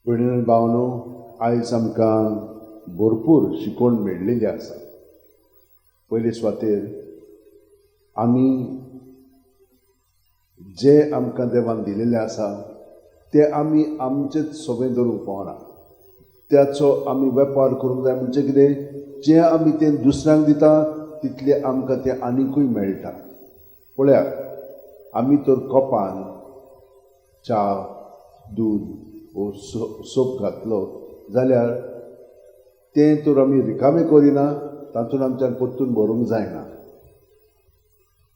भयणीन भावनो, आयज आमकां भरपूर शिकवण मेळ्ळेली आसा. पयले सुवातेर आमी जे आमकां देवान दिलेलें आसा ते आमी आमचेच सगळें दवरूंक पावना, त्याचो आमी वेपार करूंक जाय. म्हणजे कितें, जें आमी तें दुसऱ्यांक दिता तितलें आमकां तें आनिकूय मेळटा. पळयात, आमी तर कोपान च्या, दूद वो सोप घातलो जाल्यार तें तर आमी रिकामें करिना, तातूंत आमच्यान परतून भरूंक जायना.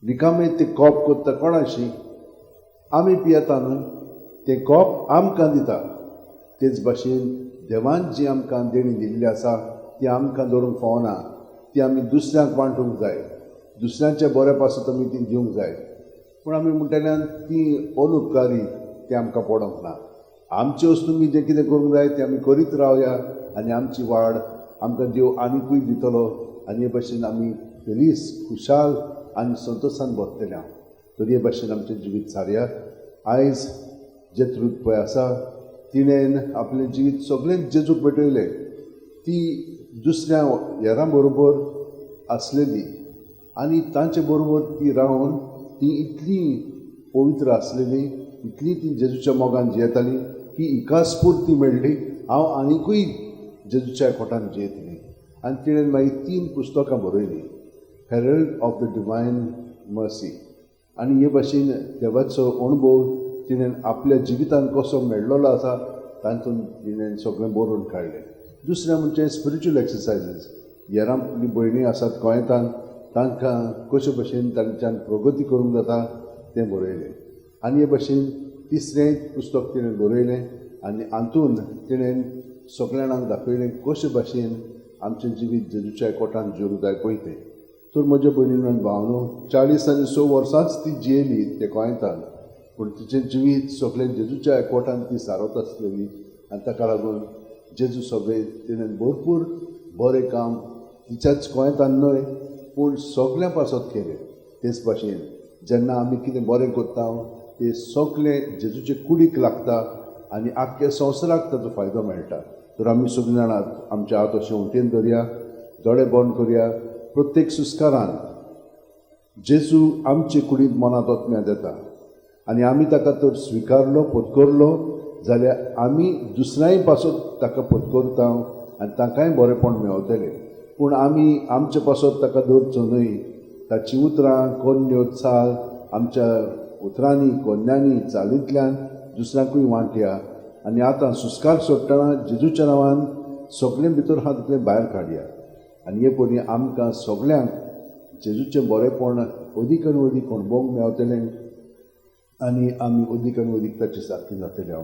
रिकामें तें कोप करता कोणाशी, आमी पियेता न्हू, तें कोप आमकां दिता. तेच भाशेन देवान जी आमकां देणी दिल्ली आसा ती आमकां दवरूंक फावना, ती आमी दुसऱ्यांक वांटूंक जाय, दुसऱ्यांच्या बऱ्या पासत आमी ती दिवंक जाय. पूण आमी म्हणटल्यान ती अनुपकारी, ती आमकां पडोंक ना. आमचे वस्तू आमी जें कितें करूंक जाय तें आमी करीत रावया आनी आमची वाड आमकां देव आनिकूय दितलो आनी हे भाशेन आमी फेलीस, खुशाल आनी संतोशान भरतले. हांव तर हे भाशेन आमचें जिवीत सारया. आयज जेत्रूद पळय आसा, तिणेन आपलें जिवीत सगळें जेजूक भेटयलें. ती दुसऱ्या हेरां बरोबर आसलेली आनी तांचे बरोबर ती रावन ती इतली पवित्र आसलेली, इतली ती जेजूच्या मोगान जियेताली की हिका स्फूर्ती मेळ्ळी, हांव आनिकूय जेजूच्या कोटान जियेतली. आनी तिणें मागीर 3 पुस्तकां बरयलीं, Herald of the Divine Mercy. आनी हे भाशेन देवाचो अणभव तिणें आपल्या जिवितान कसो मेळ्ळो आसा तातूंत तिणें सगळें बरोवन काडलें. दुसरें म्हणजे स्पिरिच्युअल एक्सरसायजीस. हेरां भयणी आसात गोंयांत, तांकां कशे भशेन तांच्यान प्रगती करूंक जाता तें बरयलें. आनी हे भशेन तिसरें पुस्तक तिणें बरयलें आनी हातूंत तिणें सगळ्या जाणांक दाखयलें कशे भाशेन आमचें जिवीत जेजूच्या कोटान जिवंक जाय पळय तें. तर म्हज्या भयणीन आनी भावनो, 40 आनी 6 वर्सांच ती जियेली ते गोंयांत, पूण तिचें जिवीत सगळें जेजूच्या एकवटान ती सारत आसलेली आनी ताका लागून जेजू सगळें तिणें भरपूर बरें काम तिच्याच गोंयांत न्हय पूण सगळ्यां पासत केलें. तेच भाशेन जेन्ना आमी कितें बरें करता तें सगळें जेजूचे कुडीक लागता आनी आख्ख्या संवसाराक ताचो फायदो मेळटा. तर आमी सगळीं जाणां आमच्या हात अशें उटेन धरया, दोळे बंद करया. प्रत्येक सुस्कारान जेजू आमचे कुडींत मनांत आत्म्यांत येता आनी आमी ताका तर स्विकारलो, पत्करलो जाल्यार आमी दुसऱ्यांय पासत ताका पत्करता आनी तांकांय बरेंपण मेळटलें. पूण आमी आमचे पासत ताका दवरचो न्हय. ताचीं उतरां, कोन्न्यो, चाल आमच्या उतरांनी, कोन्यांनी, चालींतल्यान दुसऱ्यांकूय वांटया. आनी आतां सुस्कार सोडटना जेजूच्या नांवान सगळें भितर आहा तितलें भायर काडया आनी हे परी आमकां सगळ्यांक जेजूचें बरेंपण अदीक आनी अदीक अणभवूंक मेळटलें आनी आमी अदीक आनी अदीक ताचे सारकें जातले. हांव